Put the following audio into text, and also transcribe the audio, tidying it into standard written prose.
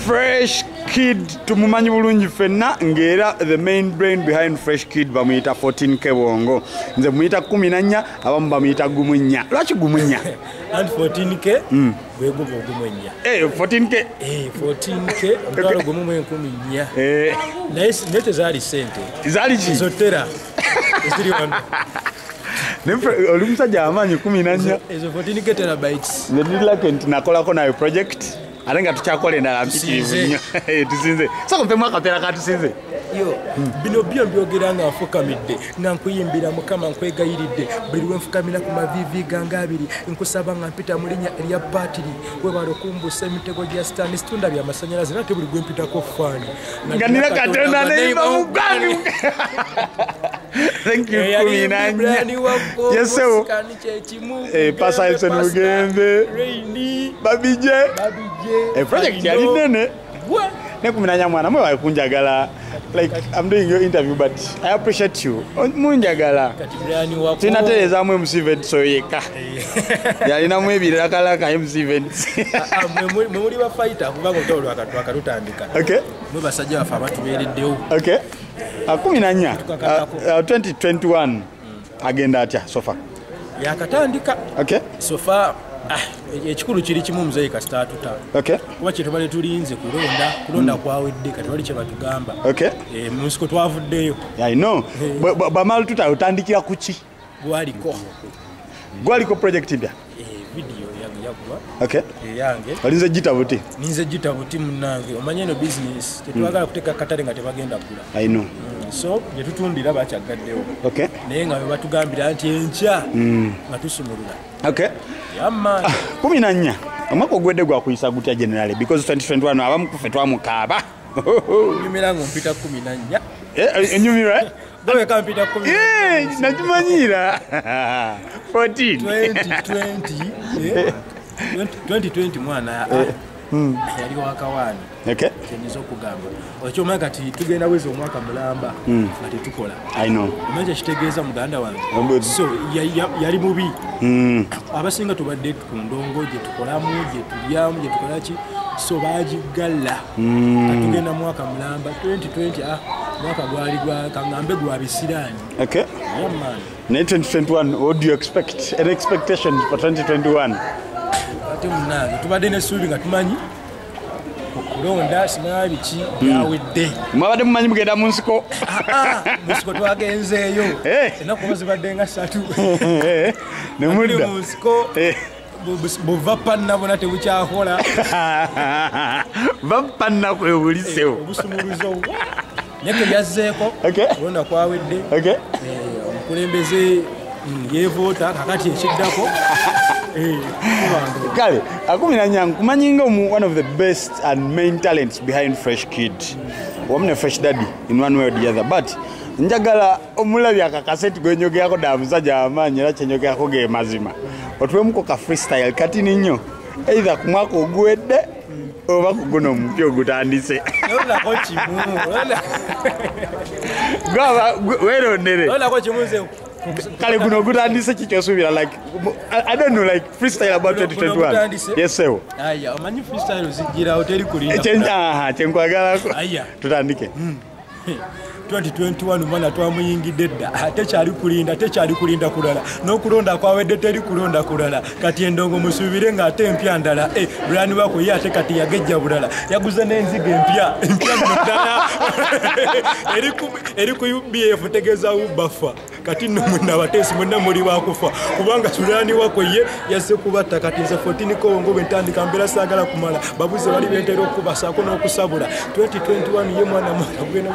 Fresh Kid tumumanyi bulungi ffenna, ng'era the main brain behind Fresh Kid bamuyita 14K Bwongo. Nze muyita 14, abamu bamuyita 14. Lwaki 14? And 14K gwe guba ogumu ennya. Eh, 14K. Eh, 14K, 14,000. Naye tezaali ssente. Zaali ki? Ezo tera eziri wano. Oli musajja amaanyi, 14. Ezo 14K terabytes. Nze ndi lucky nti nakolako nawe project, ate nga tukyakola endala mpitirivu nnyo. Tusinze. Sooka mpemu akapeera ka tusinze. Yo, bino byo mbyogera nga nfukamidde, nga nkuyimbira Mukama, nkwegayiridde. Buli lwe nfukamira ku maviivi gange abiri, nkusaba nga mpita mu linnya erya Paatiri, webala okumbuusa emitego gya Sitaani. Situndabye amasannyalaze, nate buli gwe mpitako faani. Nga nina Katonda neyimba mugani. Thank you, 14. Yes, sir. Pastor Elson Bugembe. Babije. Project yali nene. Ne 14, mwana mwe kunjagala. Like, I'm doing your interview, but I appreciate you. Munjagala. Sinatereezaamu MC Events oyo yekka. Yalinamu ebirakalaka MC Events. Mwe muli ba fighter, kubanga olutalo lwakalutandika. Mwe basajja baffe abatubeereddewo. Okay. 14. 2021 agenda atya so far? Yakatandika. So far, ekikulu kiri kimu, muzeeyi kasita atuta. Kuba kye tubadde tulinze kulonda, kulonda kwawedde, kati wali kye batugamba. Mu nsiko twavuddeyo. I know. Bamala tuta, otandikira ku ki? Gwaliko. Gwaliko project mpya? Video yakuba. Eyange. Olinze gita buti? Ninze gita buti, munnange. Omanye eno business tetwagala kuteeka katale nga tebagenda kugula. I know. So gye tutundira bakyagaddewo. Naye nga bwe batugambira nti enkya nga tusumulula. Yamma. 14. Omwaka ogwedde gwakuyisa gutya generally? Because 2021 abamu kufe twamukaaba. Nyumira ng'ompita 14. Enyumira, eh? Gwe mpita 14. Nakimanyira. 14. 2020. 2020 mwana yali wakawaani. Kyenyinza okugamba, okyomanya kati tugenda weza omwaka mulamba nga tetukola. I know. Omanyi kyekitegeeza, muganda wange? So yali mubi. Abasinga tubadde ku ndongo gye tukolamu, gye tulyamu, gye tukola ki, so bagigalla. Katugenda mwaka mulamba 2020, mwaka gwali gwa kaŋŋambe gwa bisiraani. Yeah, man. Naye 2021, what do you expect? Any expectations for 2021? Ate munange, tubadde n'essuubi nga tumanyi okulonda simanya biki byawedde. Mwabadde mumanyi mugenda mu nsiko? Mu nsiko twagenzeeyo. Ennaku oba zibadde nga 3. Ne Tuli mudda. mu nsiko. Buva panna bwona tebukyakola. Bapanna kwe bulisewo. Obusumuluzo naye tebязzeeko. Kulonda kwawedde. Omukulembeze yeevoota, kakati ekiddako kubanga Kale, 14, nkumanyi nga one of the best and main talents behind Fresh Kid wamu ne Fresh Daddy in one way or the other, but njagala omulabi akakaseti gwenyogerako ddala musajja wamaanyi, era kyenyogerako ge mazima. Otuwemuko ka freestyle katini nnyo, either ku mwaka oguwedde oba ku guno omupya ogutandise. Londako kimu. Gwaba weerondere. Londako kimu nze. Kale, guno ogutandise, kikyosuubira? Like, I don't know, like freestyle about Guno 2021. ogutandise? Yes, sir. Aya, omanyi freestyle zijjirawo, teri kulinda. Kyenkwagalako. Aya. Tutandike. 2021 mwana twamuyingidde dda, tekyali kulinda, tekyali kulinda kulala, n'okulonda kwawedde, teri kulonda kulala. Kati endongo musuubire ng'ate empya ndala. Brian wako ye ate kati yagejja bulala, yaguze n'enzigo empya empya nno ddala eri ku UBF, tegeeza ubafa. Kati nno mwenna abateesi mwenna muli bakufa, kubanga Brian wako ye yazze kubatta. Kati nze 14 Kongo bwe ntandika mbeera saagala kumala babuze bali bentera okubasaako n'okusabula. 2021 ye mwana mwana gugenda.